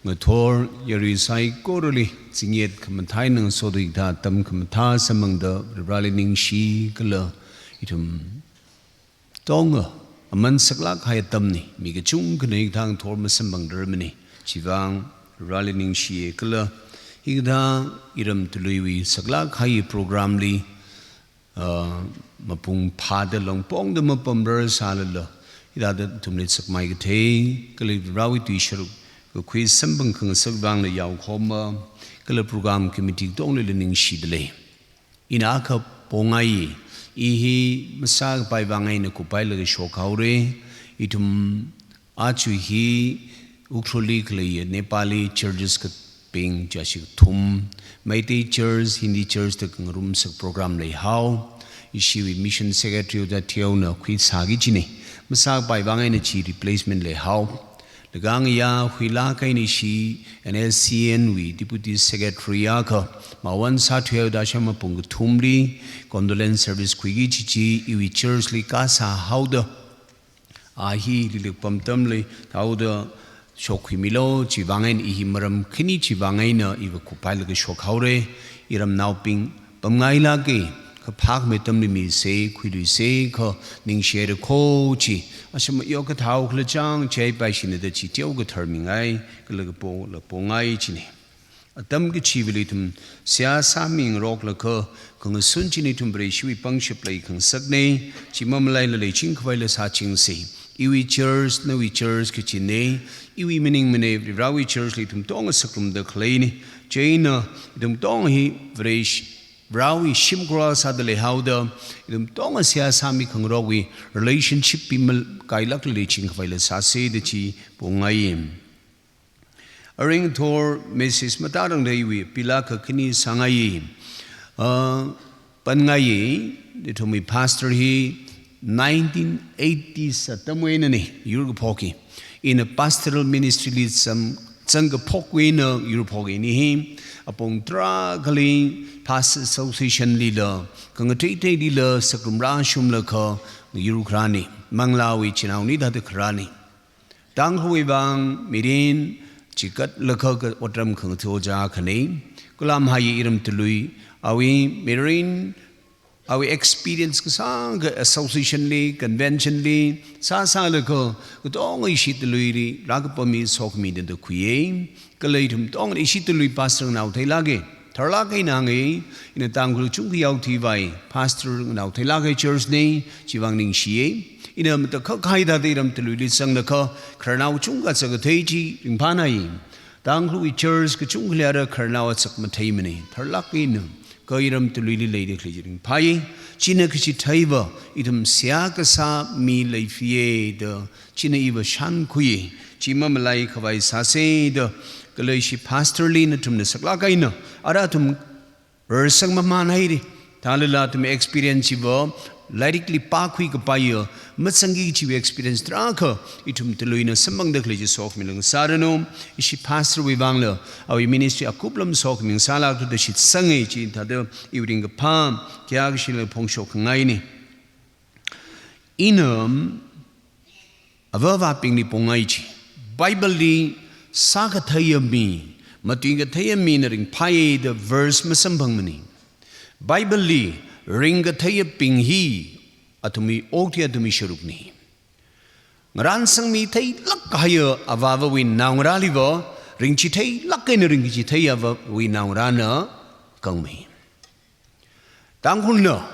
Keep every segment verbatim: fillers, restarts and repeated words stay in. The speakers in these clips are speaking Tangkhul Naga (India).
Ngathor yarui saikorali zingyet khamathā eina ngasoda hikathā atam khamathā samphangda Vareli ningshi kala ithum katonga aman saklāk kahai atamna, mi kachungkhana hikathā ngathor masamphangda rarmana. Chivang Vareli ningshiya kala hikathā iram Tului wui saklāk kahai program li, ah, mapung phāda langpongda mapamrar sālala, hithāda ithumli sakmai kathei kala Varewui tui sharuk kakhui samphang khangasak vangla yaokhoma, kala program committee katonglila ningshida lei. Ina akha pongai, i hi masākapai vang eina kuphailaga shokhaora. Ithum aja hi Ukhrulli khalei Nepali churches kabing chashik thum, Meitei church, Hindi church da khangarumsak program leihao. Ishiwui mission secretary Ojā Theona khuisāki kajina. Masākapai vang eina chi replacement leihao. Laga ngayā huilāk eina ishi N S C N wui deputy secretary akha Mawan sāthuihaoda sham mapung kathumli condolence service khuiki kaji chi iwui church li kasāhaoda, a hi lilikpam atamli thāhaoda shokkhuimilu, chivang eina i hi maram khani chivang eina iva kuphailaga shokhaora. Iramnaobing pamngailāka, kaphā khamei atamli mise, khuiluise, kha ningshihaira kho chi. Asham yo kathāo khala chang, chaipaishina da chi teokha tharmingai, kala kapo la pongai kajina. Atam kachivali ithum seihā sāmingaroklaga, khangasun china ithum Vareshiwui pangshap leikhangasakna, chi mamalaila leiching khavaila sāchingsa. Iwui church, nawui church kachina, iwui maningmana, Varewui church li ithum katonga sakrumda khaleina. Chieina ithum katonga hi Varesh-, Varewui shimkhur sāda leihaoda, ithum katonga seihā sāmi khangarokwui relationship pi mal-, kailākla leiching khavaila sāsa da chi pongai. Aring ngathor message matarang da iwui pilāk kakhani sāngai. Ah, panngai, ithumwui pastor hi nineteen eighties atamwui einana yur kaphoka. Ina pastoral ministry li zam-, zangkaphok eina yur phoka. Ini hi apong tarākhali Pastor Association lila, khangateiteilila sakrum rāshunglaga yur kharāna. Manglāwui chinaoni thāda kharāna. Tangkhulwui vang mirin chikatlaga ka otram khangatha ojā akhana. Khuilamhai iram Tului, awui mirin, awui experience kasāngkha association li, convention li sāsālaga katonga ishi Tuluili rākapammi sokhami da khuiya. Kala ithum katonga ishi Tului pastor nganao theilāka. Tharlāk eina hānga, ina Tangkhul chungkha yaothuivai, pastor nganao theilāka church li, chivang ningshiya. Ina matakhak kahai thāda iram Tuluili zanglaga khararnao chungkha zat kathei chi ringphānai. Tangkhulwui church kachungkhali ara khararnao azak matheimana. Tharlāk eina kha iram Tuluili leida khalei chi ringphāya. China kachitheiva, ithum seihā kasā mi leifiya da china iva shānkhui, chi mamalai khavai sāsa da, kala ishi pastor li nathumna saklāk eina ara athum rarsang mamānhaira. Thālala athum experience chiva, lairikli pākhui kapaiya, mazangki kajiwui experience tarākha ithum Tuluina samphangda khalei chi sokhami lāngsāranu. Ishi pastor wui vangla, awui ministry akuplam sokhami sālākta da shitsanga chi thāda iwui ringkaphā khayākashila phongshok khangaina. Ina avāvābingli pongai chi. Bible li sākatheiya mi, matuikatheiya mina ringphāya da verse masamphangmana. Bible li ringkatheiyabing hi athumwui okathui athumwui sharukna. Ngarān sangmi theilāk kahaiya avāvawui naongarāliva, ringchitheilāk eina ringkachithei avāvawui naongarāna kangmei. Tangkhulna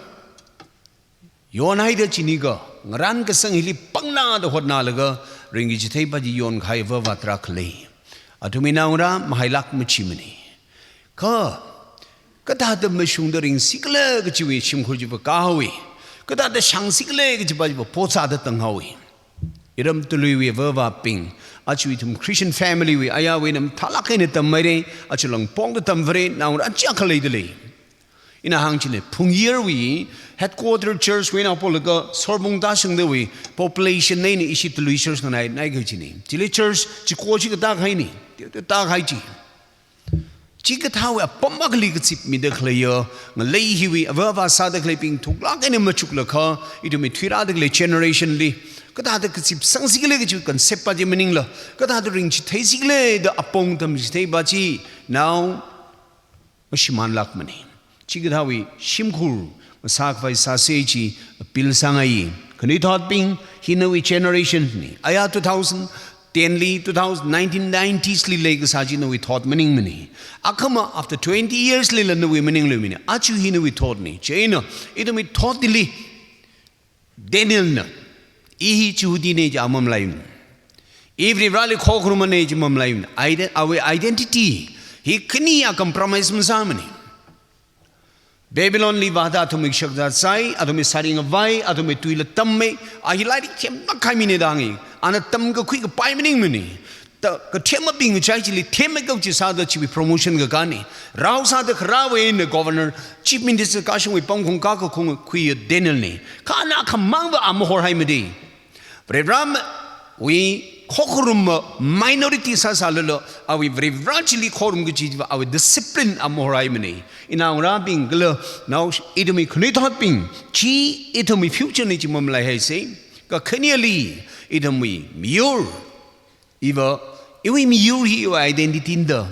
yonhaida chini kha, ngarān kasang hili pangna da hotnalaga, ringkachithei pa chi yonkahai avāva tarākha lei. Athumwui naongarā mahailāk machimana. Kha, kathāda mashungda ringsikhala kajiwui shimkhur chiva kāhaowa. Kathāda shāngsikhala kajipa chiva potsāda tanghaowa. Iram Tuluiwui avāvābing, aja ithum Christian family wui, ayāwui eina mathālāk eina tammeira, aja langpongda tamvāra, naongarā chiyākha leida lei. Ina hāngchina, Phungyarwui headquarter church wui eina polaga Sorbung tāshungdawui population eina ishi Tului church nganai nai kajina. Chili church chiko chi katākahaina, katākahai chi. Chikathāwui apam akhali kazipmida khaleiya, ngalei hiwui avāvā sāda khaleibing thuklāk eina machuklaga, ithumwui thuirāda khalei generation li, Kathāda kazipsangsi khala kaji concept pa chi maningla, kathāda ringchithei si khala da apong tamchithei pa chi, nao mashimānlākmana. Chikathāwui shimkhur masākhavai sāsa chi appeal sāngai. Khanuithotbing, hi nawui generation na. Aya two thousand ten li, two thousand, nineteen nineties li leikasā chi nawui thot maningmana. Akhama after twenty years lila nawui maningluimana. Aja hi nawui thotna. Chieina, ithumwui thot hili Danielna, i hi Jihudina chi mamalaimana. I Varivarali khokharumana chi mamalaimana. Ide-, awui identity hi khani a compromise masāmana. Babylonli vāda athumwui shakzat sai, athumwui sāringavai, athumwui tuila tammei, a hi lairik themlāk kahai mina da hānga. Ana tamkakhui kapai maningmana. Ta, kathemabing chai chili themmeikap chi sāda chiwui promotion kakāna. Rao sāda kharāwui eina governor, chief minister kashungwui pamkhong kaka khong khuiya Danielna. Kha ana khamangva a mahorhaimada. Varivarawui khokharum minority sāsālala, awui Varivara chili khorum kajiva awui discipline a mahorhaimana. Inaongarābing kala, nao ithumwui khanuithotbing, chi ithumwui future na chi mamalaihaisa. Kakhaneli, ithumwui miyur, iva, iwui miyur hi iwui identity na da.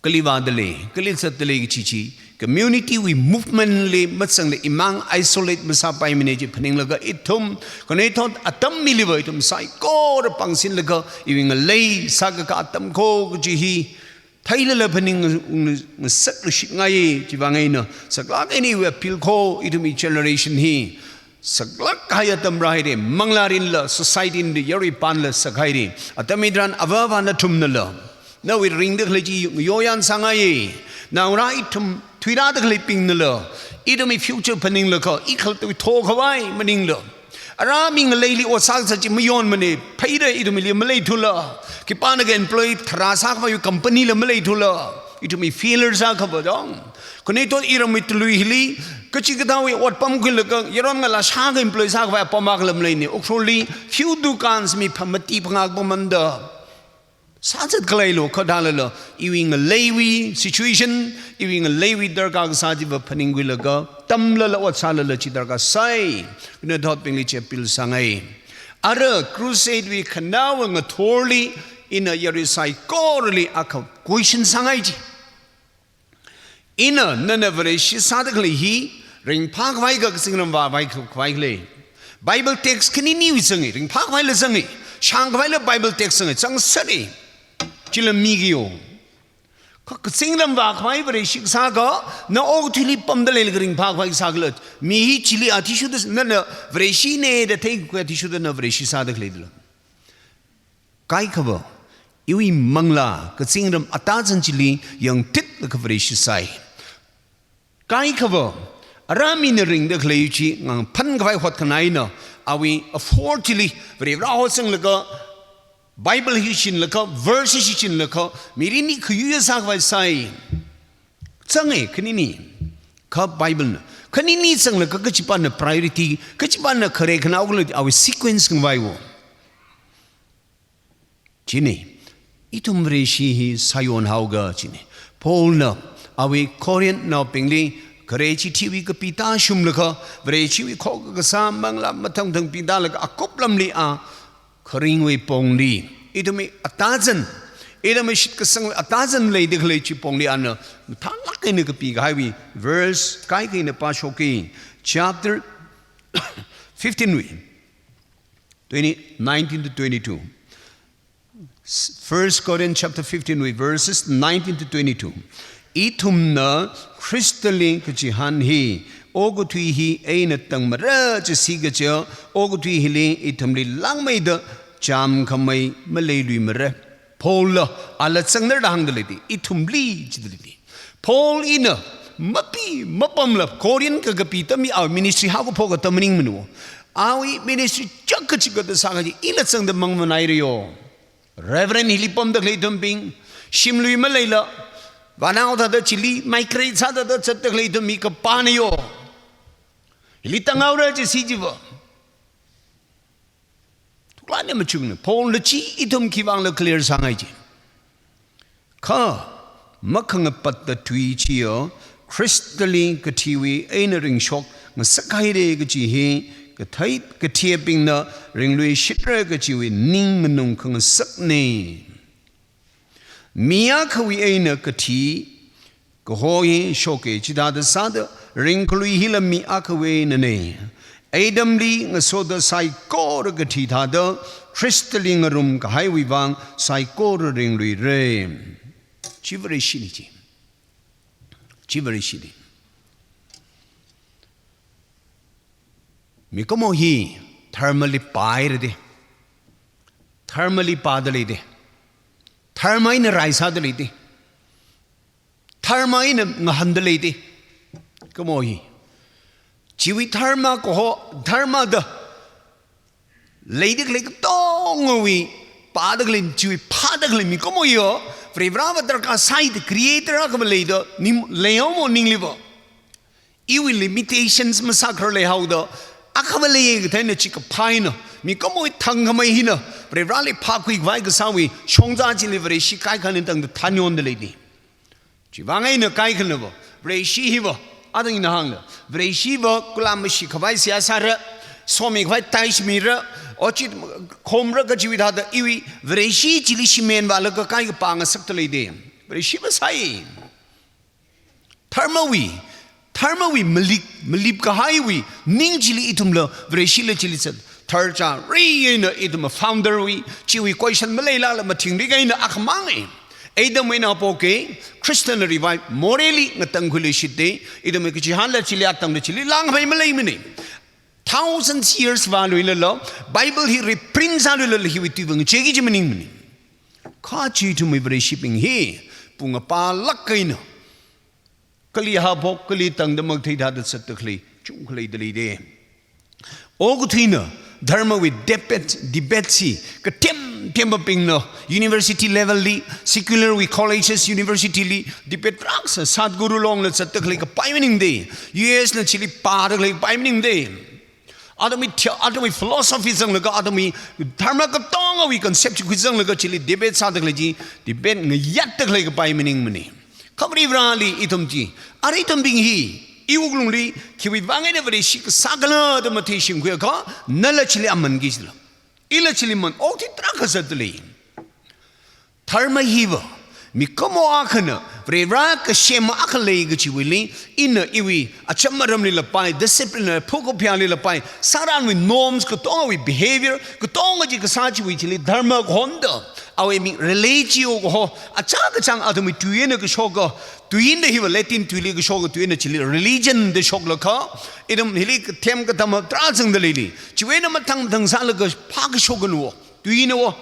Kali vādalei, kali zatdalei kaji chi, community wui movement li mazangla imang isolate masāpaimana chi phaninglaga ithum, khanuithot atam miliva ithum saikora pāngsinlaga, iwui ngalei sākakā atam kho kaji hi, theilala phaning ngasakluishitngai, chiwui vang eina, saklāk eina iwui appeal kho, ithumwui generation hi, saklāk kahai atam rāhaira, manglārinla, society li, yaruipanla sakhaira. Atam hitharan avāva nathumnala, nawui ringda khalei chi yoyan sāngai. Naongarā ithum thuirāda khaleibingnala, ithumwui future phaninglaga, i khalattawui thokhavai maningla, ara mi ngaleili ot sākasā chi mayonmana, pheira ithumli maleithula. Khipānakha employee tharā sākhavai company la maleithula. Ithumwui failure sākhava dong. Khanuithot iramwui tului hili, kachikathāwui ot pamkhuilaga, yaron ngalā shākha employ sākhavai apam akha la maleina. Ukhrulli, few dukans mi phā mati phangā pamanda. Sāzat khaleilu, kha thālala, iwui ngaleiwui situation, iwui ngaleiwui darkar kasā chiva phaningkhuilaga, tamlala ot sālala chi darkar sai. Khanuithotbingli chi appeal sāngai. Ara crusade wui khanaowa ngathorli, ina yarui saikorali akha question sāngai chi. Ina nana Vareshi sāda khalei hi, ringphākhavai ka kazingram vāvai khavai khala. Bible text khaniniwui zangi, ringphākhavaila zangi, shāngkhavaila Bible text zangi, zangsera. Chila mi kiyo. Kha kazingram vākhavai Vareshi kasā ka, na okathuili pamda leilaga ringphākhavai kasā khala. Mi hi chili athishurda, nana Vareshina da theikhui athishurda na Vareshi sāda khaleidala. Kaikhava, iwui manglā, kazingram atazan chili yangtitlaga Vareshi sai. Kaikhava, ara mina ringda khalei chi ngaphankhavai hotkhanā eina, awui effort chili, Varivara hotsanglaga, Bible hi shinlaga, verse hi shinlaga, mirinli khayuiya sākhavai sai. Zange, khanini, kha Bible na. Khanini zanglaga kachipāna priority, kachipāna khare khanao khala awui sequence ngavaiwo. China, ithum Vareshi hi sāyon haoga china. Paulna, awui Corinthnaobingli, khare chithiwui kapi tāshumlaga, Vareshiwui khokha kasā manglā mathangthang pitālaga, akuplamli a, kharingwui pongli, ithumwui atazan, ithumwui shitkasang atazan leida khalei chi pongli ana, mathālāk eina kapikahaiwui, verse kaikha eina pāshoki, chapter fifteen wui. Twenty, nineteen to twenty-two. First Corinthians chapter fifteen wui verses nineteen to twenty-two. Ithumna Khristali kachihān hi, okathui hi eina tangmara chisi kaja, okathui hili ithumli langmeida chāmkhamei maleiluimara. Paulna, ala zangdalei da hāngdalei di, ithumli chidalei di. Paul ina mapi mapamla Corinth kakapi atamli awui ministry haokaphok atam maningmana. Awui ministry chak kachikada sākaji ila zangda mangmanaira yo. Reverend hili pamda khalei ithumbing, shimlui maleila, vānao thāda chili migrate sāda zatda khalei ithum mi kapāna yo. Hili tanghaora chisi chiva. Thuklākna machukna, Paulna chi ithum khiwui vangla clear sāngai chi. Kha, makhangapatta tui chiya, Khristali kathiwui eina ringshok ngasakhaira kaji hi, kathei, kathiyabingna ringluishitra kachiwui ning nganung khangasakna. Mi akhawui eina kathi kaho hi shoka, chithāda sāda ringkhalui hila mi akhawui einana. Adamli ngasoda saikora kathi thāda Khristali ngarum kahaiwui vang saikora ringluira. Chi Vareshina chi. Chi Vareshina. Mikumo hi dharmali pāhaira da. Dharmali pāda lei da. Dharma eina rai sāda lei da. Dharma eina ngahānda lei da. Kumo hi. Chiwui dharma kaho, dharma da leida khalei katongawui pāda khalei, chiwui phāda khalei mikumo hiya, Varivarāva darkar sāi da, creator akhava lei da, ning, leihaomo ningli va. Iwui limitations masākharar leihaoda, akhava leiya kathāna chi kaphā eina, mikumowui thangkhamei hina, Varivarāli phākhui khavai kasāwui shongza chili Vareshi kaikhana tangda thanyonda leina. Chiwui vang eina kaikhana va, Vareshi hiva, athang ina hāngla, Vareshi va kula mashi khavai seihā sāra, somi khavai tithe mira, ochit khomra kajiwui thāda iwui Vareshi chili shimānvālaga kaikhapā ngasakta lei da. Vareshi va sāi. Dharmawui, dharmawui malik, malip kahaiwui ning chili ithumla, Vareshila chili zat. Tharchari eina ithum founder wui, chiwui question maleilala mathingrik eina akhamang e. Adam eina haophok e, Christian revive, morally ngatangkhuiluishit da, ithum kachihānla chili atangda chili langpai maleimana. Thousands years vāluilala, Bible hi reprint sāluilala hiwui tui va ngacheki chi maningmana. Kha chi ithumwui Vareshibing hi, pung apā lāk eina kali haophok, kali tangda makathei thāda zatda khalei, chungkha leida lei da. Okathuina, dharmawui debate, debate chi, kathem thembingna, university level li, secular wui colleges, university li, debate raksa, Sadhguru longla zatda khalei kapai maningda, U S na chili pāda khalei kapai maningda. Athumwui the-, athumwui philosophy zanglaga, athumwui dharma katongawui concept chi khuizanglaga chili debate sāda khalei chi, debate ngayātda khalei kapai maningmana. Kha Varivarāli ithum chi, arui ithumbing hi, iwui wuklungli, khiwui vang eina Vareshi kasā khala da matheishingkhuiakha, nala chili aman kajila. Ila chili man, okathui tarākha zatda lei. Dharma hiva, mikumo akhana, Varivarā kasem akha lei kachiwuili, ina iwui acham aramlila pai, discipline, phakaphayālila pai, sārānwui norms, katongawui behavior, katonga chi kasā chiwui chili dharma kahonda, awui ming religio kaho, achā kachāng athumwui tui eina kashoka, tui eina hiva Latin tuili kashoka tui eina chili religion da shoklaga, ithum hili kathem katham tarā zangda leili, chiwui eina mathang mathang sālaga phākashokana wo. Tuina wo.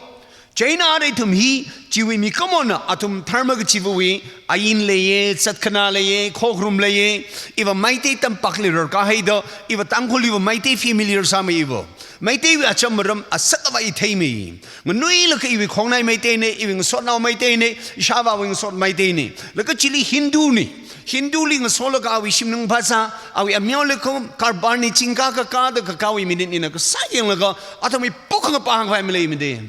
Chieina arui ithum hi, chiwui mikumona, athum dharma kachivawui, ain leiya, zatkhanā leiya, khokharum leiya, iva Meitei tampakli rarkāhaida, iva Tangkhulli va Meitei familiar sāmei iva. Meiteiwui acham aram asakva i theimei. Nganuilakha iwui khongnai Meiteina, iwui ngasotnao Meiteina, ishāvāwui ngasot Meiteina. Laga chili Hinduna. Hinduli ngasolaga awui shimnung phasā, awui amyo leikho, Karbarna chingkā kakāda kakāwui minute ina kasā yanglaga, athumwui puk hangapa hangpai maleimada.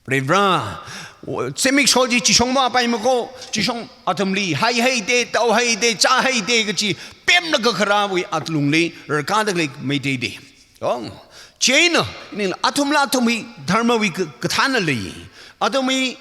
Varivarā, o, zimiksho chi chishong mapaimako, chishong athumli, haihaida, taohaida, chāhaida kachi, pemlaga kharāwui atlungli, rarkāda khalei Meiteida. Ong, chieina, ning athumla athumwui dharmawui ka-, kathāna lei. Athumwui,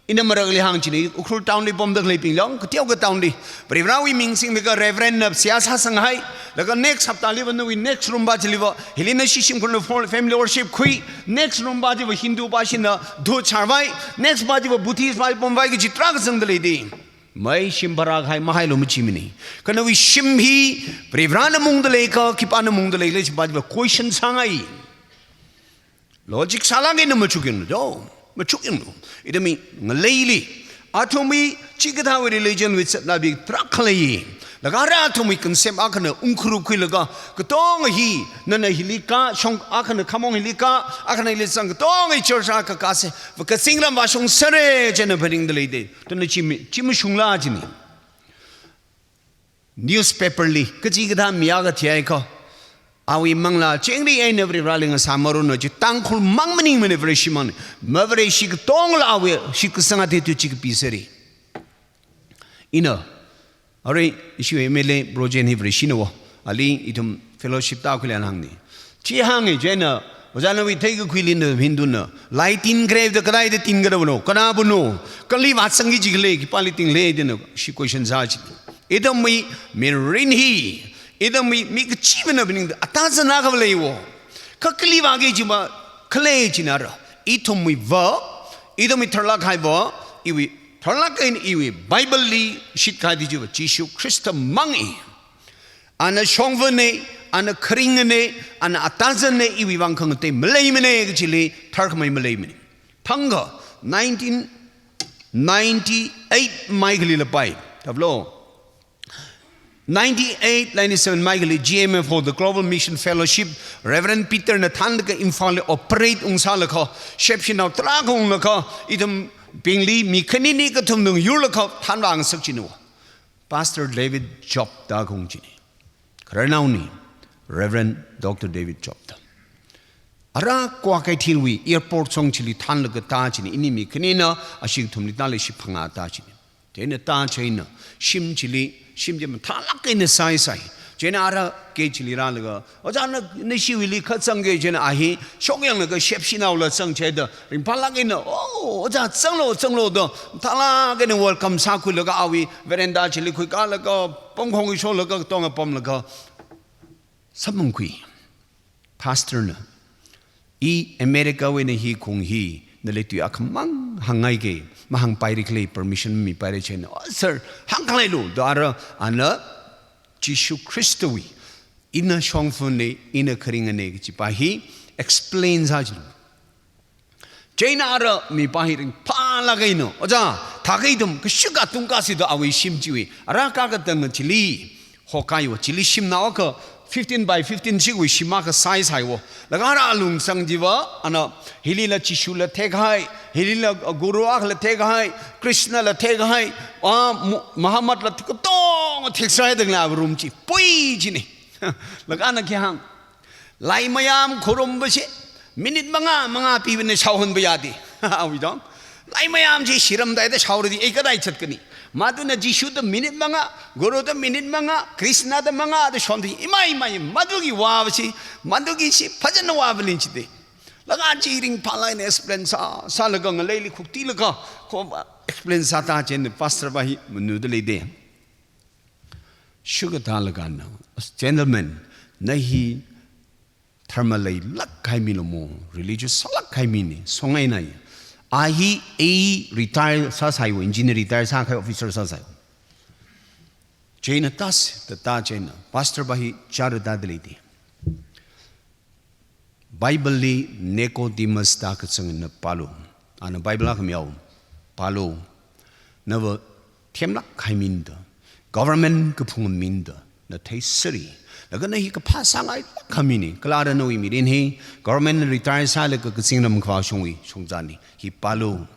ina marakli hāngchina, Ukhrul town li pamda khaleibingla, kateokha town li. Varivarāwui ming singlaga Reverend na seihā sāsanghai. Laga next haptali va nawui next Rumba chili va, hili nashi shimkhurna for family worship khui. Next Rumba chi va Hindu pāshina dhu charvai. Next pa chi va Buddhist pa pamvai kaji tarākha zangda lei da. Mai shim pharākahai mahailu machimana. Kha nawui shim hi, Varivarāna mungda leika, khipāna mungda leila, chi pa chi va question sāngai. Logic sālāk eina machukyanglu do. Machukyanglu. Ithumwui ngaleili. Athumwui chikathāwui religion wui zatnabing tarākha lei. Laga ara athumwui concept akhana ungkharup khuilaga, katonga hi, nana hili kā, shong akhana khamong hili kā, akhana hili zang, katonga hi church akha kāsa, va kazingram vāshungsera, chieina phaningda leida. Tuna chi mi, chi mashungla china. Newspaper li, kachikathā mi akha thihaiakha, awui manglā chingri eina Varivarāli ngasāmarona chi Tangkhul mang maningmana, Vareshi mangna. Mavareshi katongla awui shitkasang athei tui chi kapisera. Ina, arui ishi M L A Bro Jane hi Vareshina wo, ali ithum fellowship tākhuilaga hāngna. Chi hānga chieina, Ojā nawui theikakhuili na Hindu na, lai tingreda kadaida tingrabano, kanabano, kali vāzangki jikhala, khipāli tingle da na, ishi question sā chi. Ithumwui mirin hi, ithumwui mi kachivana maningda, atazan akha leiwo. Kha kali vāki jiva, khalei china ra. Ithumwui va, ithumwui tharlāk kahai va, iwui tharlāk kahai iwui Bible li shitkahaida jiva, Jishu Khrista mang i. Ana shongfane, ana kharingane, ana atazanne, iwui vang khangatei maleimane, kachili tharkhamei maleimane. Thangkha, nineteen ninety-eight mai khalila pai. Tablo. Ninety-eight, ninety-seven mai khali G M F O, the Global Mission Fellowship, Reverend Peter na thānlaga Imphal li operate ungsālaga, shepshinao tarākha unglaga, ithumbingli mi khanini kathum nung yurlaga, thānvā ngasak china. Pastor David Job da khaung china. Khararnaoni, Reverend Doctor David Job da. Ara Kuakei thilwui airport song chili thānlaga ta china, ini mi khanina, ashi kathumli ta leishi phangā ta china. Chieina ta chieina, shim chili, shim chi mathālāk eina sāi sāi. Chieina ara gate chili rālaga, "Ojā na, nashiwuili kha zangke," chieina a hi, shokyanglaga shepshinaola zang chida, ringphālāk eina, "Oh, ojā zanglo, zanglo," da, mathālāk eina welcome sākhuilaga awui veranda chili khuikālaga, pamkhong sholaga, katonga pamlaga, samphangkhui. Pastor na, "I America wui eina hi khaung hi, nali tui akhamang hāngngaike, mahāngpaira khalei permission mipaira," chieina, "Oh, sir, hāngkhaleilu," da ara, ana Jishu Khristawui, ina shongfane, ina kharingane kachi pa hi explain sā china. Chieina ara mipā hi ringphālāk eina, "Ojā, thākha ithum kashika tungkāsi," da awui shim chiwui. Ara kakatang chili, hokaiwo, chili shimnao akha fifteen by fifteen chiwui shim akha size haiwo. Laga ara alungsang chiva, ana, hilila Jishula thekhai, hilila guru akhla thekhai, Krishnala thekhai, a, Mu-, Muhammadla thek-, katonga theksai dangla room chi pui china. Laga ana khi hāng, "Lai mayam khorumva chi, minute mangā, mangā piva eina shaohonva yade." Awui dong. "Lai mayam chi shiramdaida shaoradi, ei kadai zatkani?" Mathuna Jishuda minute mangā, Guruda minute mangā, Krishnada mangā da shonda, imai, imai, mathukhi vāva chi, mathukhi chi, phazanna vāva lin chide. Laga chi ringphālāk eina explain sā, sālaga ngaleili khuktilaga, kho explain sāta chieina pastor pa hi manuda leide. Shuka thālaga na, "Gentleman, na hi dharma leilāk kahai milo mo, religious sālāk kahai mine, songai nai." A hi A E retire sāsaiwo, engineer retire sākahai officer sāsaiwo. Chieina tas, ta ta chieina, pastor pa hi chara ta dalei de. Bible li Nicodemus da kazang na pālu. Ana Bible akha mihaowa, pālu. Nava themlāk kahai mina da, government kaphung mina da, na theiseri. Laga na hi kaphā sāngailāk kahai mine, kala ara nawui mirin hi, government retire sālaga kazingram khavā shongwui, shongzani, hi pālu.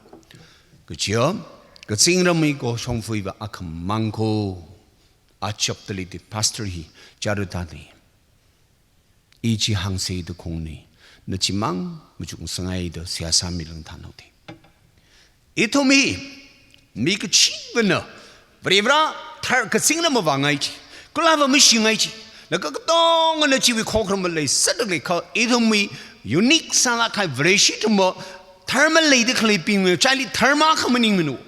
Kachiya, kazingramwui ko shongfawui va akhamang ko, achap dalei de pastor hi, chara ta dalei. I chi hāngsa da khaungna, na chimang machuk sangai da seihā sāmilu thānhaode. Ithum hi, mi kachivana, Varivara thar kazingram vāngai chi, kala va mashingai chi, laga katongana chiwui khokharam leisāda leikha, ithumwui unique sālāk kahai Vareshi ithumva, dharma leida khaleibing, chili dharma akha maningmano.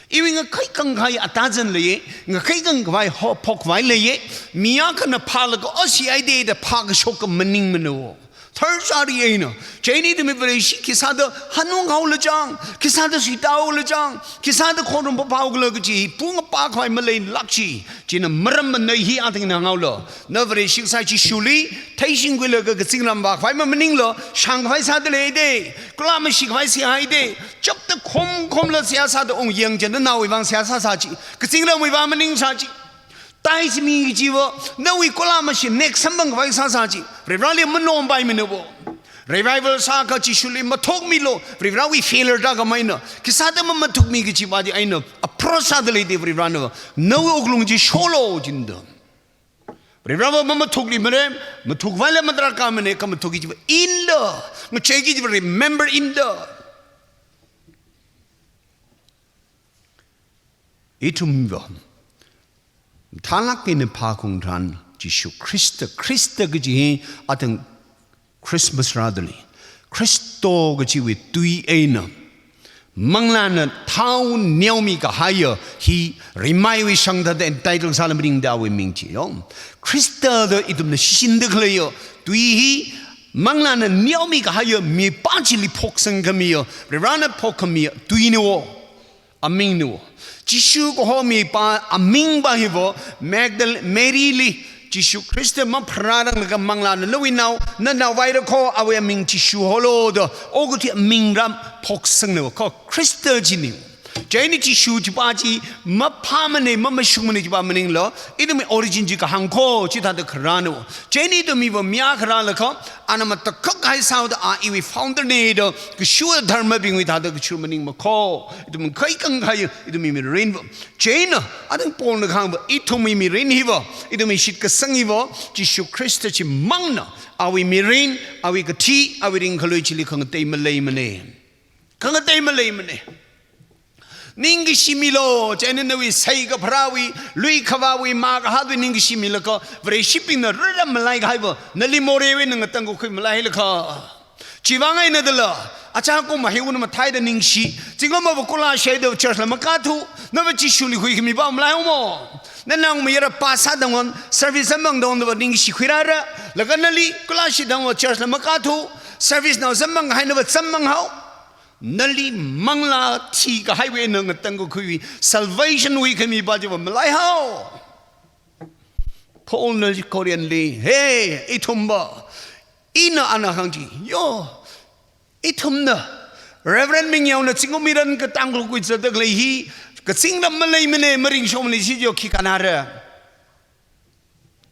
Iwui ngakhai kangkhai atazan leiya, ngakhai kangkhai ho-, phokvai leiya, mi akhana phālaga osihaide da phākashok kha maningmano. Tharchari eina, chieina ithumwui Vareshi khisāda hanung haola chang, khisāda suita haola chang, khisāda khorumva phāhaola kaji, pung apa khavai maleilāk chi, chieina maram mana hi athang na hānghaolo. Na Vareshi kasā Jishuli, theishingkhuilaga kazingram vākhavai ma maninglo, shāngkhavai sāda leide, kala mashikhavai sihaide, chapta khomkhomla seihā sāda ung yangchan nawui vang seihā sāsā chi, kazingramwui vang maningsā chi. Tithe mi kajiva, nawui kala mashi next samphangkhavai sāsā chi, Varivarali manompai manavo. Revival sākha Jishuli mathukmilo, Varivarawui failure da khamei na, khisāda mamathukmi kajiva di eina, approach sāda leide Varivarana, nawui wuklung chi sholo jinda. Varivarava mamathukli mare, mathukvaila madraka mane, kha mathukki jiva inda, ngacheiki jiva remember inda. Ithumva, thalak eina phākhaung tharan, Jishu Khrista, Khrista kaji hi athang Christmas rāda lei, Khristo kachiwui tui eina manglāna thao neomi kahaiya hi rimaiwui shang thāda entitle sāla maningda awui ming chi, yo. Khrista da ithumna shishinda khaleiya tui hi manglāna neomi kahaiya mipā chili phoksang khamiya, Varena phokkhamiya tuina wo, amingna wo. Jishu kaho mipā amingva hi wo, Magdal-, Mary li, Jishu Khrista mapharāranglaga manglāna, "Nawui nao, nanao vaira kho, awui aming Jishu holo," da okathui aming ram phoksangna wo, kho Khrista china. Chieina Jishu chipā chi maphāmana, mamashungmana chipā maningla, ithumwui origin chi kahāng kho, chithāda kharāna wo. Chieina ithum hiva mi akha rālaga, ana matakhak hai sāhaoda a iwui founder na da, kashua dharmabingwui thāda kashur maningma kho. Ithum kaikhang kahai, ithumwui mirin va. Chieina, athang Paulna kahāngva, ithumwui mirin hiva, ithumwui shitkasang hiva, Jishu Khrista chimangna, awui mirin, awui kathi, awui ringkhalui chili khangatei maleimana. Khangatei maleimana. Ningkashi milo, chieina nawui seikapharāwui, lui khavāwui, mā kahātwui ningkashi milaga, Vareshibingna rara malai kahaiva, nali moreiwui ngatangkakhui malailaga. Chiwui vang eina dala, achā kum mahiwui na matheida ningshi, zingkum mava kula shida church la makathu, nava Jishuli huikhami va malai omo. Nanao mayara pā sātangwui, service amang dong nava ningshi khuirāra, laga nali kula shitangwui church la makathu, service nao zammang hai nava zammang hao. Nali manglā thikahaiwui eina ngatangkakhuiwui, salvation huikhami va chiva malai hao. Paulna Corinth li, "Hey, ithumva," ina ana hāng chi, yo, ithumna, Reverend Mingyaona zingkum miran katang khalukui zatda khalei hi, kazingram maleimana, maringshokmana chi yo khi kanara.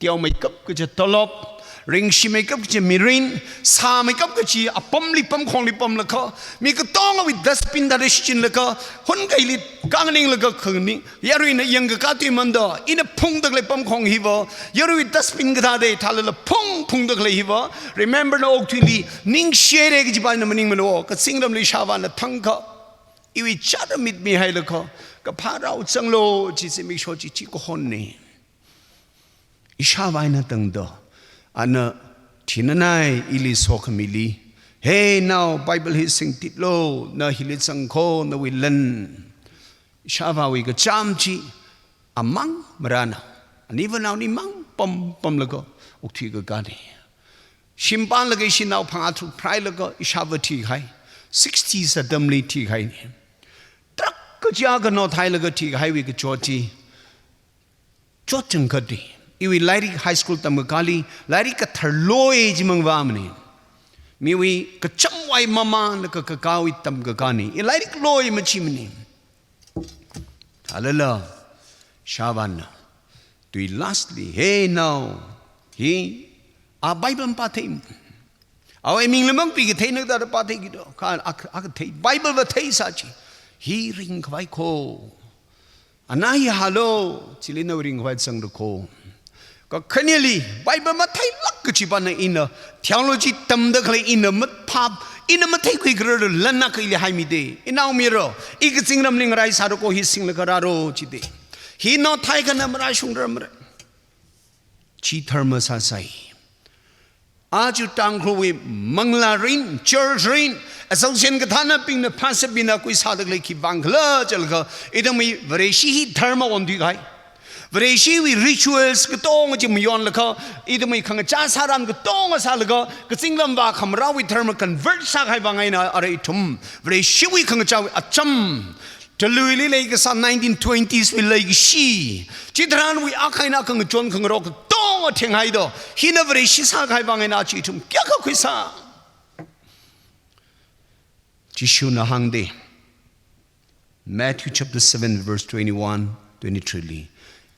Teomeikap kachi tolop, ringshimeikap kachi mirin, sāmeikap kachi apamli pamkhongli pamlaga, mi katongawui dustbin thāda shichinlaga, hun kaili kangninglaga khangning, yaruina yangkakā tui manda, ina phungda khalei pamkhong hiva, yaruiwui dustbin kathāda thālala phung phungda khalei hiva, remember na okathuili, ningshire kaji va ina maningmana wo, kazingramli ishāvāna thangkha, iwui chara mitmi hailaga, kaphā rao zanglo, chi zimiksho chi, chi kahonna. Ishāvā eina tangda, ana thinanai ili sokhamili, "Hey nao, Bible hi singtitlo, na hili zangkho, nawui lan." Ishāvāwui kachām chi, amang marāna, aniva naoni mang pam pamlaga, okthui kakāna. Shimpānlaga ishi nao phangā tharuk pharālaga, ishāvā thihai, sixties atamli thihaina. Truck kachā kano thailaga thihaiwui kachot chi, chot changkhatna. Iwui lairik high school tamkakāli, lairik kathar loi chimang vāmana. Miwui kachamwui mamānlaga kakāwui tamkakāna. I lairik loi machimana. Alala, ishāvāna. Tui lastly, "Hey nao, hi, a Bible pāthei. Awui mingla mang pikatheina thāda pātheiki do. Kha a, a kathei, Bible va theisā chi. Hi ringkhavai kho. Ana hi hālo, chili na ringkhavai zangda kho." Kakhaneli, Bible matheilāk kachi vana ina, theology tamda khalei ina maphap, ina matheikhui kharar lan akha ili haimida. Inaomayara, i kazingramli ngarai sāra kho hi singlaga rāro chida. Hi no thai kana marāshungra mara. Chi dharma sāsai. Aja Tangkhulwui manglā rin, church rin, association kathānabingna, pastor bingna khuisāda khalei khiwui vang khala jilaga, ithumwui Vareshi hi dharma onthuikahai. Vareshiwui rituals katonga chi mayonlaga, ithumwui khangachā sāran katonga sālaga, kazingram vākhamarāwui dharma convert sākahai vang eina arui ithum Vareshiwui khangachāwui acham, Taluili leikasā nineteen twenties wui leikashi, chitharanwui akha eina kangachon khangarok katonga thenghaida, hina Vareshi sākahai vang eina chi ithum kayākha khuisā. Jishuna hāngda, Matthew chapter seven, verse twenty-one, twenty-three li,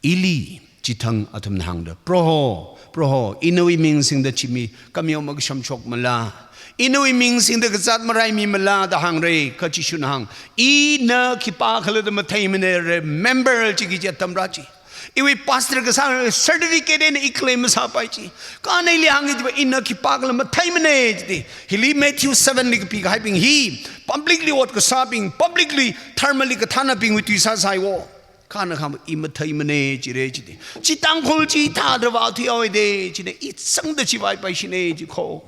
ili chithang athumna hāngda, "Proho, Proho, ina nawui ming singda chimi kameo makashamshokmala? Ina nawui ming singda kazāt maraimimala?" da hāngra. Kha Jishuna hāng, "Ina khipākhala da matheimana, remember chi kaji atam rā chi. Iwui pastor kasā certificate eina i claim masāpai chi. Kha ana ili hānga chiva ina khipākhala matheimana," jida. Hili Matthew seven li kapikahaibing hi, publicly ot kasābing, publicly dharmali kathānabingwui tui sāsai wo. Kha ana hāngva i matheimana jira jida. Chi Tangkhul chithāda vāthuihaowa da, china i sangda chi vāpaishina ji kho.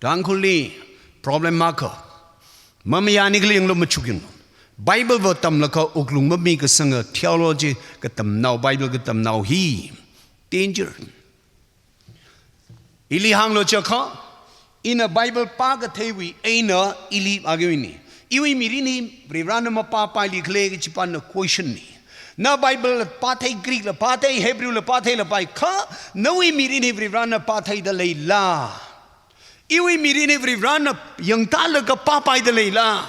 Tangkhulli problem akha, mamayāni khaling lo machuk yanglu. Bible va tamlaga wuklung mamikasanga theology katamnao, Bible katamnao hi danger. Ili hānglu jiakha, ina Bible pākatheiwui eina ili ākhawui ni. Iwui mirin hi Varivarana mapāpaili khala kachi pana question ni. Na Bible la pāthei, Greek la pāthei, Hebrew la pāthei lapai kha, nawui mirin hi Varivarana pātheida leila? Iwui mirin hi Varivarana yangtālaga pāpaida leila?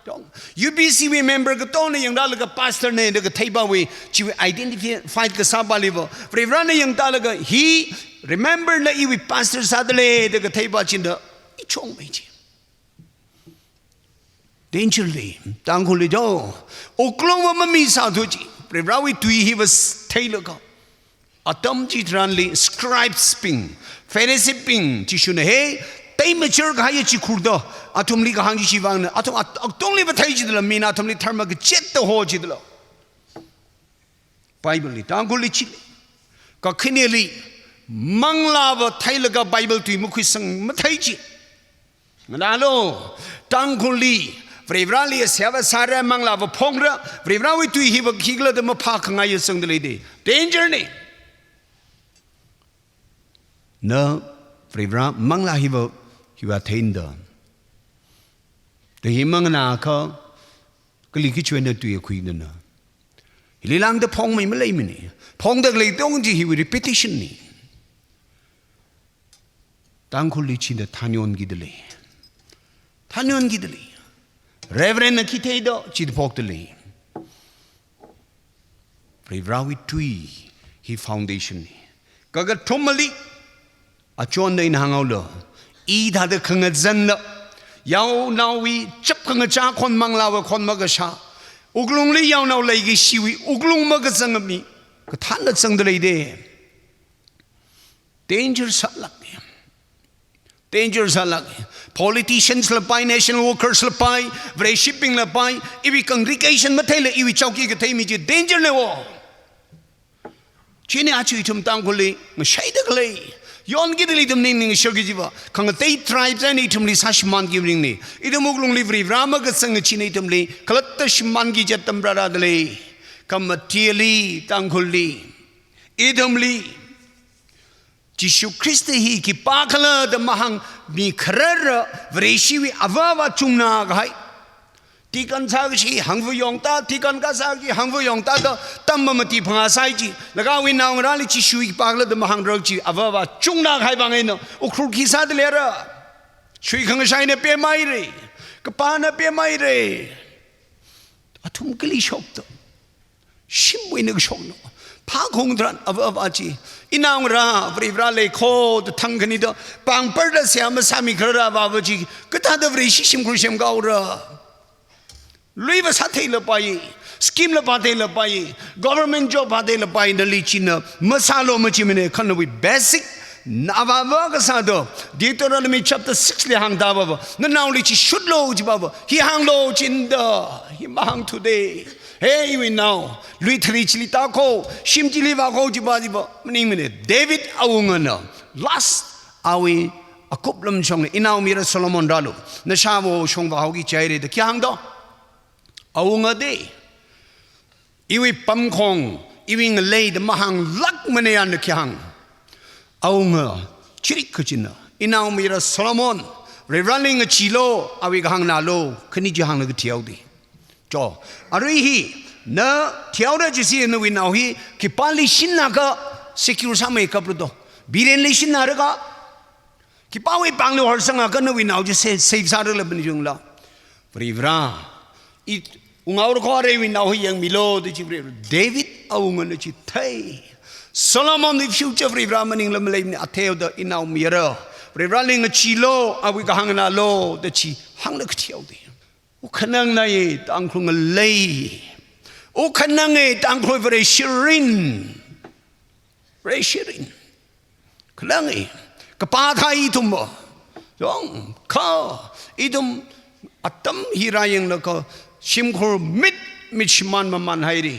Dong. U B C wui member katongna yangtālaga pastor na da katheipawui, chiwui identified kasāpali va, Varivarana yangtālaga hi, remember na iwui pastor sādalei da katheipa china, i chungmei chi. Danger lei, Tangkhulli do. Wuklung va mamisāthu chi, Varivarawui tui hi va s-, theilaga. Atam chitharanli scribes bing, Pharisee bing, Jishuna he, teimachar kahai chi khurda, athumli kahāng chi chiwui vangna, athum at-, atungli va thei chidala, mina athumli dharma kachetta ho chidala. Bible li, Tangkhulli chili. Kakhaneli, manglā va theilaga Bible tui makhuisang mathei chi. Nganālu, Tangkhulli, Varivarali seihā va sāra, manglā va phongra, Varivarawui tui hi va khikhala da maphākhangai yasangda lei de. Danger ni. Na Varivara manglā hi va, hi va theinda. Da hi manganāakha, kali kichwena tui khuinana. Hili lāngda phongmei maleimana. Phongda khalei tong chi hiwui repetition ni. Tangkhulli china thanyonkida lei. Thanyonkida lei. Reverend na khi theido, chida phokda lei. Varivarawui tui hi foundation ni. Kakathumali, achonda ina hānghaolu. I thāda khangazanna. Yaonaowui chap khangachā khon manglāwui khon makashā. Wuklungli yaonao leikashiwui wuklung makazanga mi kathānna zangda lei de. Danger sālāk. Danger sālāk. Politicians lapai, national workers lapai, Vareshibing lapai, iwui congregation matheila iwui chowki kathei mi chi danger ne wo. Chieina aja ithum Tangkhulli, ngashaida khalei. Yonkida lei ithum ningning shirki jiva. Khangatei tribes eina ithumli sāshimānki ringni. Ithum wuklungli Varivara makazanga china ithumli, khalatta shimānki chat atam rārada lei. Khamatili, Tangkhulli. Ithumli. Jishu Khrista hi khipākhala da mahāng mi kharara Vareshiwui avāva chungnā kahai. Deacon sākashi hangva yongta, deacon kasāki hangva yongta da tamma mati phangā sai chi. Laga awui naongarāli Jishu khipākhala da mahāngrar chi avāva chungnā kahai vang eina Ukhrul khi sāda leira. Shui khangashaina pemhaira. Kapāna pemhaira. Athum kali shokta. Shimwui eina kashokna. Phākhaung tharan avāva chi. Inaongarā, Varivara leikho, da thang khani da, pāngparda seihā masāmi kharara avāva chi. Kathāda Vareshi shimkhur semkhuira. Lui va sātheilapai, scheme la pātheilapai, government job pātheilapai, nali china masālu machimana kha nawui basic, na avāva kasā do. Deuteronomy chapter six li hāngda avāva. Nanaoli chi shutlu jiva va. Hi hānglu chinda. Hi mahāngthuda. He iwui nao, lui thari chili tākho, shim chili vākho jiva jiva, maningmana. David awungana, last awui akup lamshong, inaomayara Solomon rālu, nashāwo shong vāhaoki jihaira da khi hāngdo? Awunga de, iwui pamkhong, iwui ngalei da mahānglākmana yana khi hāng. Awunga, chirik kachina, inaomayara Solomon, Varivarali ngacheelu, awui kahāng nalo, khani chi hānglaga thihaoda. Cho, arui hi, na thihaora jisi nawui nao hi, khipāli shinna kha secure sāmeikapra do. Birenli shinna rākha, khipāwui pāngli horsanga kha nawui nao chi sa-, safe sāra la bani jungla. Varivara, i ungaora kho aruiwui nao hi yangmilu da chi Varivara. David awungana chi thei. Solomon wui future Varivara maningla maleimana athei da inaomayara. Varivarali ngacheelu, awui kahāng nalo da chi hānglaga thihaoda. Ukhanangna ye Tangkhul ngalei. Ukhanang ye Tangkhul Vareshi rin. Vareshi rin. Khanang ye. Kapā thai ithum va. Yong, kha, ithum atam hi rāyanglaga shimkhur mit, mit shimān mamānhaira.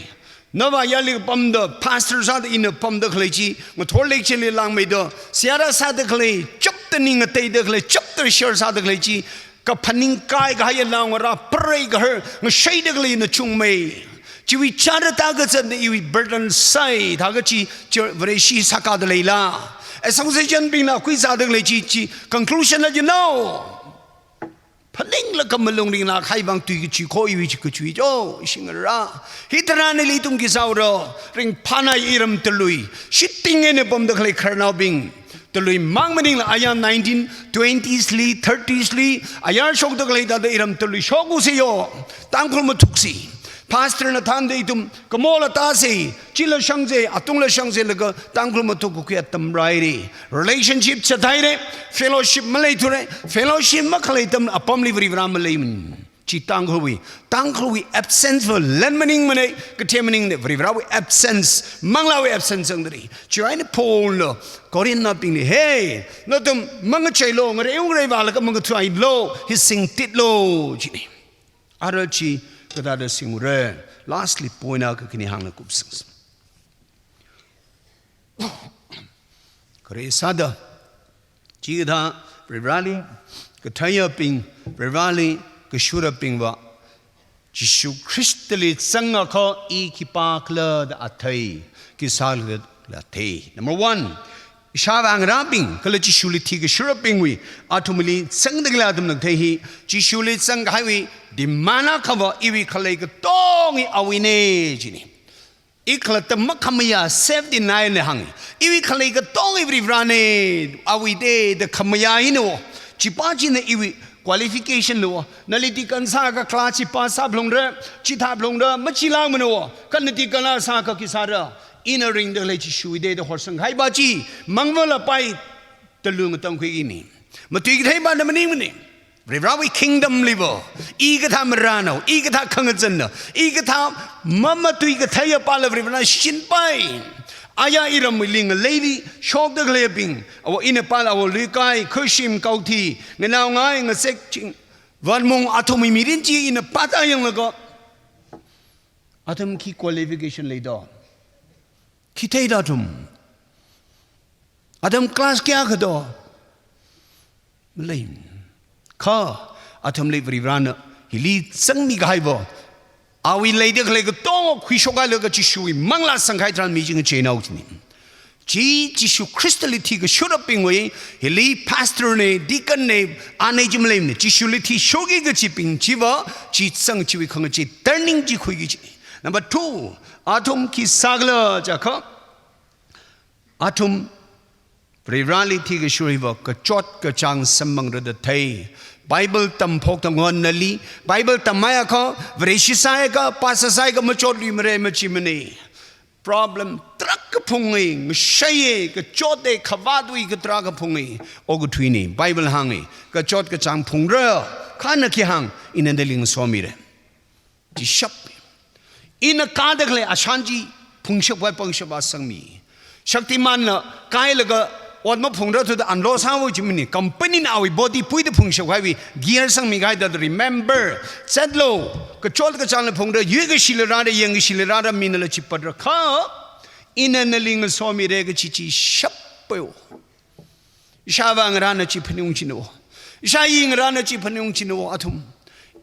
Nava yali pamda, pastor sāda ina pamda khalei chi, ngathor lecture li langmeida, seihā rāsāda khalei, chapter ning ngateida khalei, chapter share sāda khalei chi, kaphaning kaikahai anaongarā, preigaharna shāda khalei nachungmei. Chiwui chara tākazatna iwui burden sāi, thākha chi, chi Vareshi sākada leila. Association bingna khuisāda khalei chi, chi conclusion la, you know, phaninglaga malung ringlāk kahai vang tui kachui kho iwui chi kachui jo, ishi ngarā. Hitharan nali ithum khi sāura, ringphānai iram talui. Shitting eina pamda khalei khararnaobing. Talui mang maningla aya nineteen twenties li, thirties li, ayar shokda khalei thāda iram talui shokusi yo. Tangkhul mathuksi. Pastor na thānda ithum, kamola tāsi, chila shangsi, atungla shangsi laga Tangkhul mathuk kukui atam rāhaira. Relationship chathaira, fellowship maleithura, fellowship makhalei atam apamli Varivara maleiman. Chi Tangkhulwui, Tangkhulwui absence va lan maningmana, kathe maningna, Varivarawui absence, Manglāwui absence zangdalei. Chiwui eina Paulna Corinthnaobingli, hey, nathum mangacheilu, ngarei ngarei vālaga mangathuilu, hi singtitlu, china. Ara chi kathāda singra, lastly point akha khani hānglaga kupsang. Khare sāda, chikathā Varivarali katheiabing, Varivarali kashurabingva, Jishu Khristali zangakha i khipākhala da athei, khi sākhala da athei. Number one, ishāvā ngarābing, kala Jishuli thikashurabingwui, athumli zangda khalei athumna thei hi, Jishuli zangkahaiwui, demand akhava iwui khalei katonga awuina, china. I khalatta makhamayā, self denial na hānga. Iwui khalei katonga Varivarana, awuida da khamayā hina wo. Chipa china iwui qualification na wo. Nali deacon sākha class chi pass sāphalungra, chithāphalungra, machilākmana wo. Kha na deacon la sākha khi sāra. Ina ringda khalei Jishuwuida da horsangkahaipa chi, mangvalapai, talui ngatangkhui ini. Matui kathei pāna maningmana. Varivarawui kingdom liva, i kathā marāna, i kathā khangazanna, i kathā mamatui katheiya pāla Varivarana shichinpai. Aya iramwui ling ngaleili shokda khaleibing, awo ina pāla awo Luikai, Khuishim, Kauthi, Nganaongai, Ngasek, Ching, Vanmung athumwui mirin chi ina pāta yanglaga, athum khi qualification lei do? Khi theida athum? Athum class kayākha do? Malei. Kha athumli Varivarana hili zangmi kahaiva, awui leida khalei katonga khuishokhailaga Jishuwui manglā sangkahai tharan mi chi ngacheinao china. Chi Jishu Khristali thikashurabingwui, hili pastor na, deacon na, ana chi maleimana. Jishuli thishurki kachibing chiva, chi zang chiwui khangachei turning chi khuiki chi. Number two, athum khi sākhala jiakha, athum Varivarali thikashur hiva kachot kachāng samphangra da thei. Bible tamphok tangwan nali, Bible tamhaiakha, Vareshi sāakha, pastor sāakha machotluimara machimana. Problem tarākha phunga, ngasheiya, kachotta, khavātwui katarākha phunga, okathuina, Bible hānga, kachot kachāng phungra, kha na khi hāng, ina nali ngasomira. Chishap. Ina kāda khalei ashan chi phungshap vai pangshap asangmi. Shaktimanna kailaga ot maphungra thuda unlock sāhaowa jimana. Company na awui body puida phungshap haiwui gear sangmi kahaida remember. Zatlu, kachot kachāngla phungra, yuikashila rāra, yangkashila rāra, minala chipatra kha. Ina nali ngasomira kachi chi shappayo. Ishāvā ngarāna chi phaningungchina wo. Ishāyi ngarāna chi phaningungchina wo athum.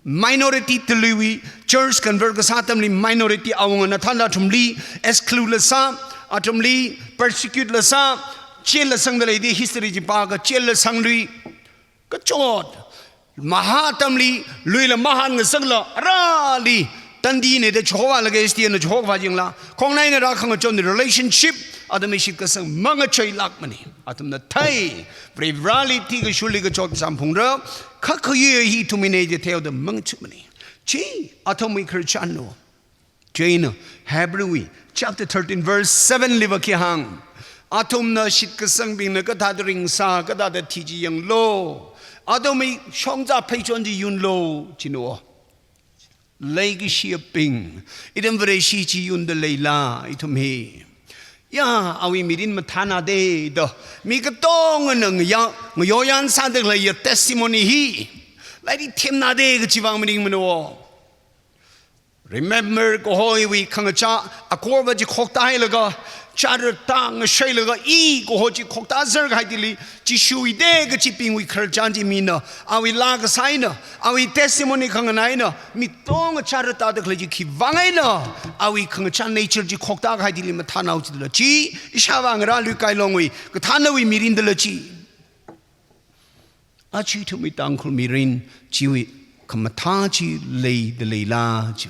Minority taluiwui church convert kasā atamli minority awungana thānda athumli exclude la sā, athumli persecute la sā, jail la sangda leida history chi pāakha jail la sanglui. Kachot. Mahā atamli, luila mahān ngasakla, arali, tandi ne da chokvālaga S D N na chokvā jingla, khongnaina rā khangachon relationship, athumwui shitkasang mangacheilākmana. Athumna thei, Varivarali thikashurli kachot kachāng phungra, kha khayu hi ithumwuina da theida mangachukmana. Chi, athumwui khararchanna. Chieina Hebrew wui chapter thirteen verse seven liva khi hāng. Athumna shitkasangbingna kathāda ringsā, kathāda thi chi yanglu. Athumwui shongza pheichon chi yunlu, china wo. Leikashiyabing, ithum Vareshi chi yunda leila, ithum hi. Ya, awui mirin mathānade da. Mi katongana ngayā, ngayoyan sāda khaleiya testimony hi. Lairik themnade kachi vang maningmana wo. Remember, kahoiwui khangachā, akorva chi khoktailaga, Chara tāngashailaga i kaho chi khoktāser kahai thili, Jishuwui te kachibingwui khararchan chi mina, awui laa kasā eina, awui testimony khanganā eina, mi katonga chara tāda khalei chi khivang eina, awui khangachā nature chi khoktākahai thili mathānao chidala chi, ishāvā ngarā Luikai Longwui, kathānawui mirin dala chi. Aja ithumwui Tangkhul mirin chiwui khamathā chi leida leila chi.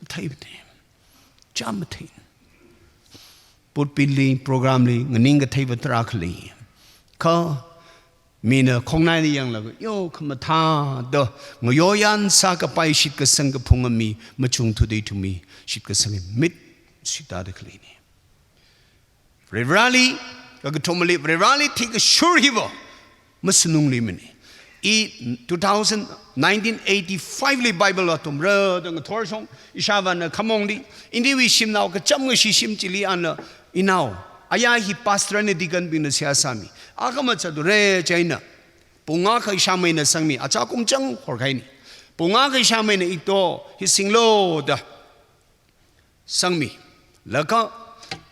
Theiba te. Chāmathei. Pulpit li, program li, nganingkatheiva tarākha lei. Kha, mina khongnaili yanglaga, yo, khamathāda, ngayoyan sākapai shitkasang kaphunga mi, machungthuda ithumwui, shitkasang mit, sita da khaleina. Varivarali, kakathumali, Varivarali thikashur hiva, masanungluimana. I two thousand, nineteen eighty-five li Bible athum rāda ngathorshong, ishāvāna khamongli, indiwui shimnao kacham ngashi shim chili ana, inao, aya hi pastor eina deacon bingna seihā sāmi. Akha mazature chieina, pung akha ishāmeina sangmi, achā kumchang horkahaina. Pung akha ishāmeina ito, hi singlo da. Sangmi. Laga,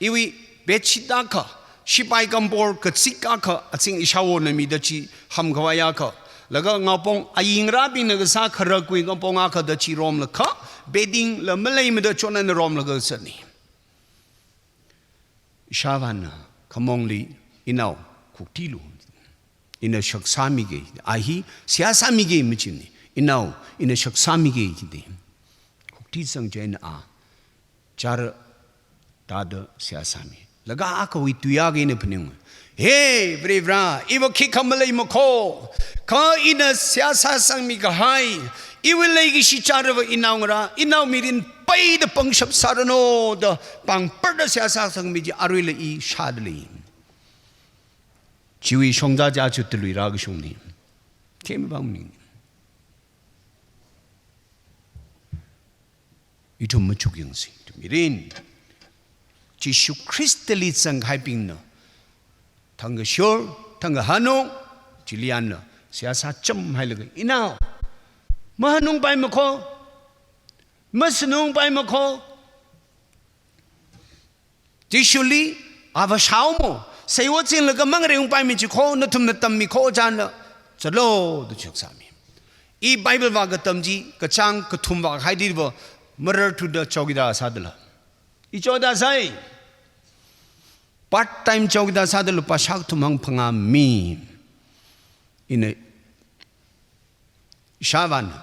iwui bedsheet akha, shipai kampor kazik akha, azing ishāvona mida chi hamkhavai akha. Laga ngaopong ayingrabingna kasā kharakwui ngaopong akha da chi romlaga, bedding la maleimada chotna romlaga zatna. Ishāvāna, khamongli, inao, khuktilu. Ina shaksāmige, a hi, seihā sāmige machina. Inao, ina shaksāmige jida. Khuktisang chieina a, chara tāda seihā sāmi. Laga akhawui tui akha ina phaninga. He, Varivara, iva khikha maleimakho. Kha ina seihā sāsangmi kahai. Iwui leikashi charava inao ngarā, inao mirin paida pangshap sāranu da, pangparda seihā sāsangmi chi aruila i shāda lei. Chiwui shongza chi aja talui rākashungna. Themvang maning. Ithum machukyangsi, ithum mirin. Jishu Khristali zangkahaibingna. Thangkashur, thangkahanung, chili ana, seihā sāchamhailaga, inao. Mahanungpaimakho, masanungpaimakho. Jishuli, ava shaomo, seiwo chinglaga mangareungpaimi chikho, nathumna tammikho chāna, zalo da shaksāmi. I Bible vākatam chi, kachāng kathum vākahai diva, mararthuda chowkidar sādala. I chowkidar sāi. Part time chowkidar sāda lupā shākathum hangphangā mi. Ina ishāvāna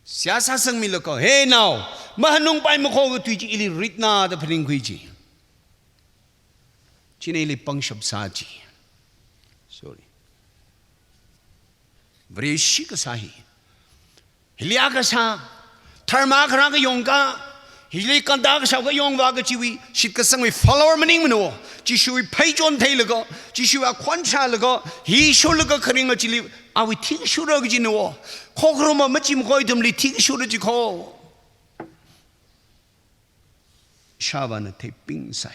seihā sāsangmilaga, he nao, mahanungpaimakho katui chi ili ritna da phaningkhui chi. China ili pangshap sā chi. Sorry. Vareshi kasā hi. Hili akha sā, dharma kharā kayong ka, hili kanda kashao kayong va kachiwui, shitkasangwui follower maningmana. Jishuwui pheichon theilaga, Jishuwui akhon shālaga, hi shurlaga kharinga chili, awui thikashura kajina. Khokharuma machimkho ithumli thikashura jikho. Ishāvāna theiping sai.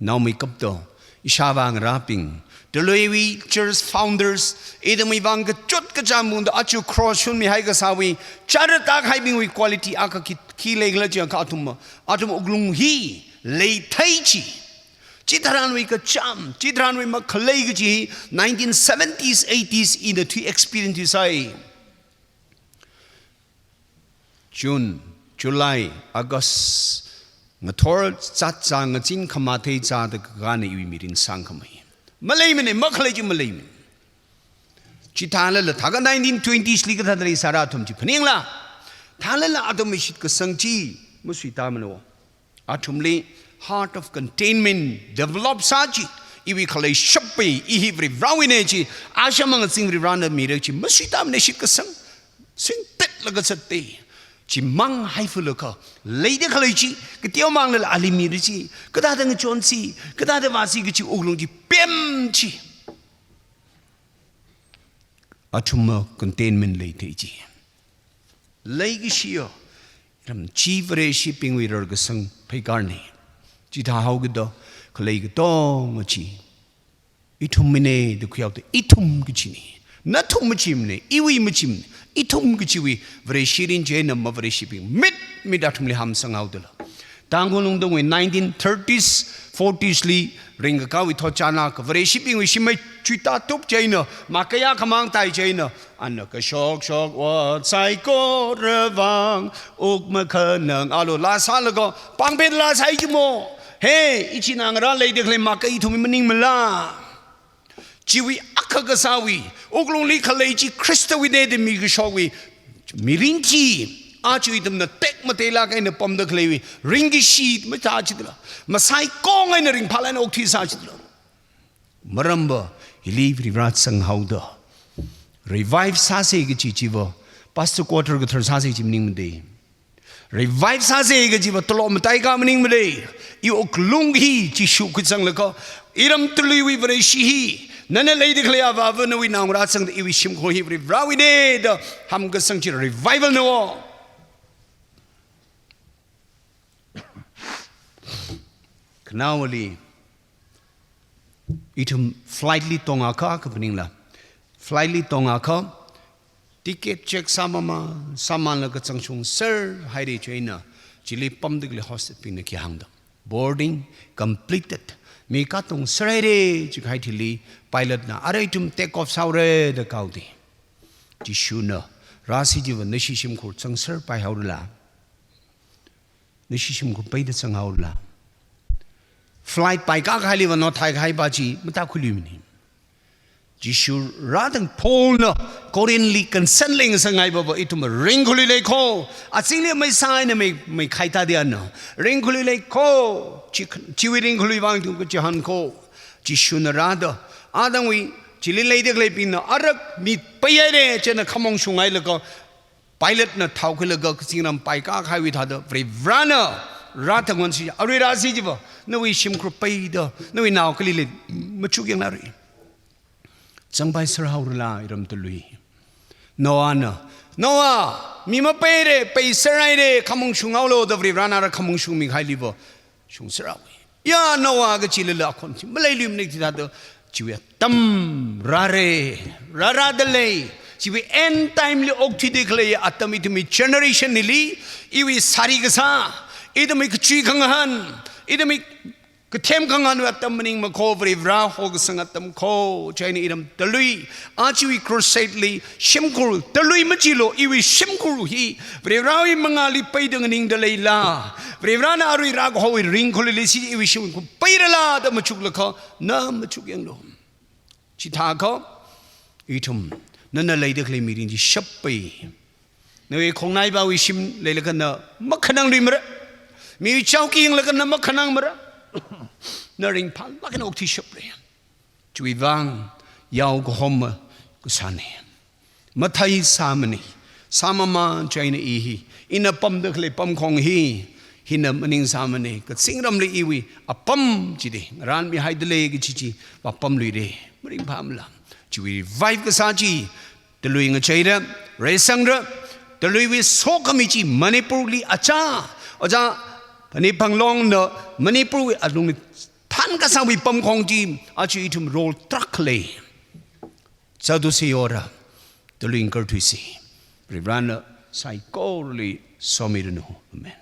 Naomeikapto, ishāvā ngarābing, Tuluiwui church founders, ithumwui vang kachot kachāng mungda aja cross shunmihai kasāwui, chara tākahaibingwui quality akha khi, khi leikhala jiakha athum, athum wuklung hi, leithei chi. Chitharanwui kachām, chitharanwui makhalei kaji, nineteen seventies, eighties ina thui experience thui sai. June, July, August, ngathor zatzā ngazin khamathei zāda kakāna iwui mirin sangkhamei. Maleimana, makhalei chi maleimana. Chithālala, thākha nineteen twenties li kathāda leisāra athum chi phaningla. Thālala athumwui shitkasang chi, masuitāmana. Athumli heart of contentment develop sā chi, iwui khalei shappai, i hi Varivarawuina chi, ashamang azing Varivarana mira chi, masuitāmana shitkasang, singtetlaga zatta. Chimang haifulaga, leida khalei chi, kateomanglala ali mira chi, kathāda ngachonsi, kathāda vāsi kachi wuklung chi, pem chi. Athumva contentment leithei chi. Leikashiya, ram chi Vareshibingwui rarkasang pheikarna. Chithāhaokida, khalei katonga chi. Ithumwuina da khuihaoda, ithum kachina. Nathum machimana, iwui machimana, ithum kachiwui, Vareshi rin chieina ma Vareshibing. Mit, mit athumli hamsanghaodala. Tangkhul Lungdungwui nineteen thirties, forties li ringkakāwui thotchanna kha Vareshibingwui shim mei chuita tup chieina, makaya khamang tai chieina, ana kashok shokva saikorawui vang wuk makhanang alo laa sālaga, pāngphet laa sāi chimo. He, ichina ngarā leida khalei makaya ithumwui maningmala. Chiwui akha kasāwui, wuklungli khalei chi Khristawuine da mikashokwui mirin chi, aja ithumna tekmateilāk eina pamda khaleiwui ringkashi machā chitla, masaikong eina ringphālāk eina okthuisā chitla. Maramva, hili Varivara zanghaoda revive sāsa kachi chiva pastor quarter kathar sāsa kachi maningmade. Revive sāsa kachiva tolop mataikha maningmade. Iwui wuklung hi Jishu khuizanglaga, iram taluiwui Vareshi hi, nana leida khalei avāva nawui naongarā zangda iwui shimkhur hi Varivarawuine da hamkasang chi revival na wo. Khanaowali, ithum flight li tongakha kaphaningla, flight li tongakha, ticket check sāmamā, sāmamānlaga zangshungser haira chieina, chili pamda khalei hostess bingna khi hāngda, boarding completed, mi katongser haira jikahai thili, pilot na, ara ithum take off sāhaora da kaoda, Jishuna, rāsi chiva nashi shimkhur zangser paihaorala? Nashi shimkhur peida zanghaorala? Flight paikā kahailiva nothai kahai pa chi matākhuiluimane. Jishu rāda Paulna Corinthli concern leingasakngai pava ithum ringkhaluilei kho. Azingli mei sāi na mei, mei khaitā diana. Ringkhaluilei kho. Chi, chiwui ringkhalui vang ithum kachihān kho. Jishuna rāda, atangwui chili leida khaleibingna arak mi peihaira chieina khamong shunghailaga, pilot na thaokhuilaga kazingram paikā kahaiwui thāda Varivarana rāda ngansi, arui rāsi chiva, nawui shimkhur peida, nawui nao kali lei machukyangla ri. Zangpaiser haorala iram talui? Noahna, Noah, mi mapeira, peiser haira, khamong shunghaolu da Varivarana rā khamong shungmi kahailiva, shungser haowa. Ya Noah kachilala akhon chi maleiluimane, chithāda chiwui atam rāra, rārāda lei. Chiwui end time li okthuida khalei atam ithumwui generation hili, iwui sāri kasā, ithumwui kachui khangahān, ithumwui kathem khangahānwui atam maningmakho, Varivara hokasang atam kho, chieina iram talui, ajawui crusade li, shimkhur talui machilu, iwui shimkhur hi Varivarawui mangāli peida nganingda leila? Varivarana arui rākahaowui ringkhaluili si iwui shimkhur peirala da machuklaga, na machukyanglu. Chithākha, ithum, nana leida khalei mirin chi shap pei. Nawui khongnaipawui shim leilaga na makhanangluimara. Miwui chaoki yanglaga na makhanangmara. Na ringphālāk eina okthuishapra. Chiwui vang, yao kahoma kasāna. Mathei sāmana, sāmamā chieina i hi, ina pamda khalei pamkhong hi, hina maningsāmana, kazingramli iwui apam chida ngarānmihaida lei kachi chi vāpamluira, maringphāmala. Chiwui revive kasā chi, talui ngacheira, reisangra, taluiwui sokhami chi Manipurli achā, ojā Pani Phanglongna Manipurwui alungli thānkasāwui pamkhong chi, aja ithum role tarākha lei. Chāthusi ora, talui ngarthuisi. Varivarana saikorali somiranu. Amen.